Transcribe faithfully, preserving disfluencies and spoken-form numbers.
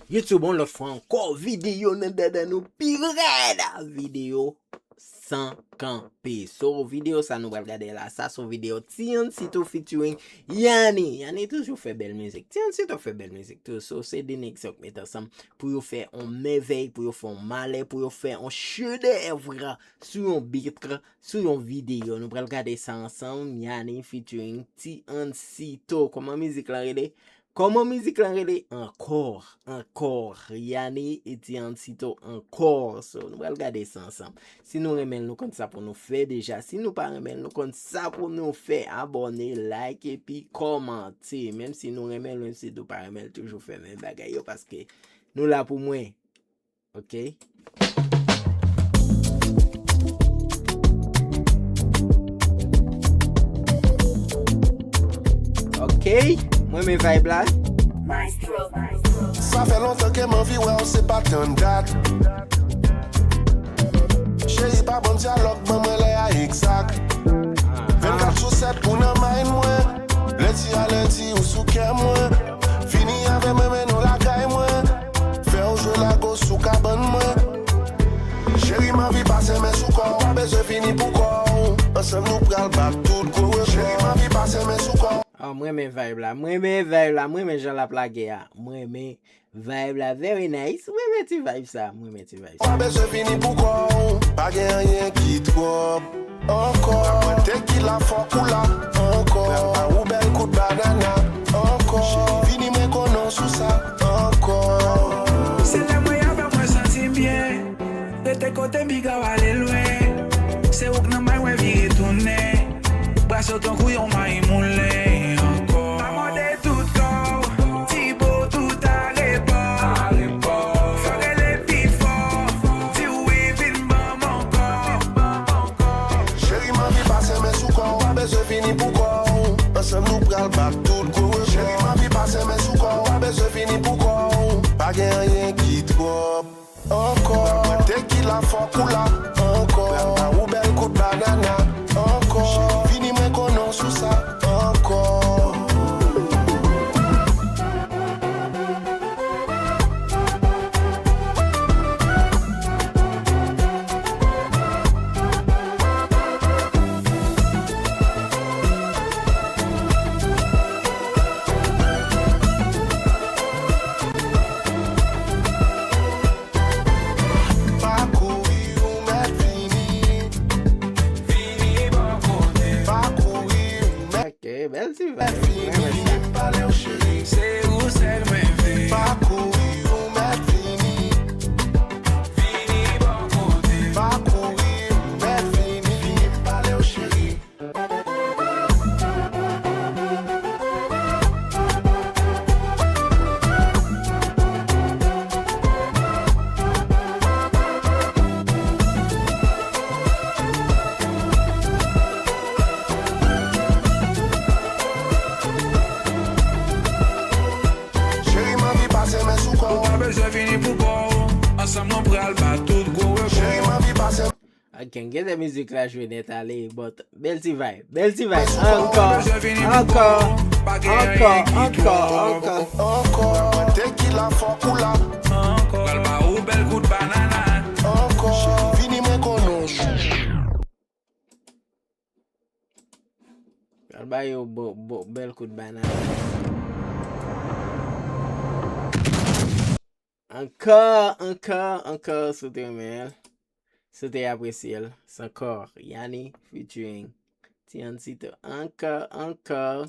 YouTube, yon lòt fwa ankò, videyo nan dandan nou pi rèd. Videyo san kanpe. So, videyo sa nou pral gade la, sa se yon videyo Tiancito featuring Yanni. Yanni toujou fè bèl mizik. Tiancito fè bèl mizik tou. So, se de nèg sa yo k met ansanm pou yo fè yon mèvèy, pou yo fè yon malè, pou yo fè yon chedèv sou yon beat, sou yon videyo. Nou pral gade sa ansanm. Yanni featuring Tiancito. Kòman mizik la rele? Kòman mizik lan rele? Ankò, ankò. Yanni e Tiancito ankò. So, nou pral gade sa ansanm. Si nou renmen l, nou konn sa pou nou fè deja. Si nou pa renmen l, nou konn sa pou nou fè. Abòne, like, epi kòmante. Menm si nou renmen l, menm si nou pa renmen l, toujou fè menm bagay yo, paske nou la pou mwen. Ok. Ok, mwen renmen vibe la. Sa fè lontan ke m anvi wè w, se pa tann dat. Cheri, pa ban m dyalòg, ban mwen lè a egzak. Vennkat sou sèt ou nan mind mwen. Lendi a lendi ou sou kè mwen. Vini avè mwen, mennen w lakay mwen. Fè w jwe lago sou kabann mwen. Cheri, m anvi pase men sou kò w, pa bezwen vini pou kò w. Ansanm nou pral bat tout gwo rekò. Cheri, m anvi pase men sou kò w. Ah, mwen renmen vibe la, mwen renmen vibe la, mwen renmen jan l ap lage a. Mwen renmen vibe la, very nice. Mwen renmen ti vibe sa, mwen renmen ti vibe sa. Pa bezwen vini pou kò w, pa gen anyen ki twòp. Ankò. Mwen te ki la fòk ou la. Ankò. Pral ba ou bèl kout banana. Ankò. Vini mwen konnen w sou sa. Ankò. Se lè mwen avè w mwen santi m byen. Rete kote m piga w ale lwen. Se ou k nan may mwen vire tounen. Brase w tankou yon may moulen ankò. Pa mòde tout kò w, ti bo tout arepò. Fò rele pi fò, di w wi vin ban m ankò. Cheri, m anvi pase men sou kò w, pa bezwen vini pou kò w. Ansanm nou pral bat tout gwo rekò. Cheri, m anvi pase men sou kò w, pa bezwen vini pou kò w. Pa gen anyen ki twòp. Ankò. Mwen te ki la fòk ou la. Ankò. Pral ba ou bèl kout banana. Ankò. Vini mwen konnen w sou sa. Ankò. Pa kouri, ou mèt vini. Vini bò kote. Pa kouri, ou mèt vini. Ok, bèl ti vibe. Mwen renmen sa. Vini pale w cheri. Se ou sèl mwen vle. Pa kouri, ou mèt vini. Vini bò kote. Pa kouri, ou mèt vini. Vini pale w cheri. Cheri, m anvi pase men sou kò w. Ou pa bezwen vini pou kò w. Ansanm nou pral bat tout gwo rekò. Cheri, m anvi pase. Ok, gen de mizik la jwe nèt ale, but bèl ti vibe, bèl ti vibe. Ankò, ankò, ankò, ankò, ankò. Ankò. Mwen te ki la fòk ou la. Ankò. Pral ba ou bèl kout banana. Ankò. Vini mwen konnen w. Pral ba yo bo, bo, bèl kout banana. Ankò, ankò, ankò, si w te renmen l, si w te apresye l, se ankò Yanni featuring Tiancito. Ankò, ankò.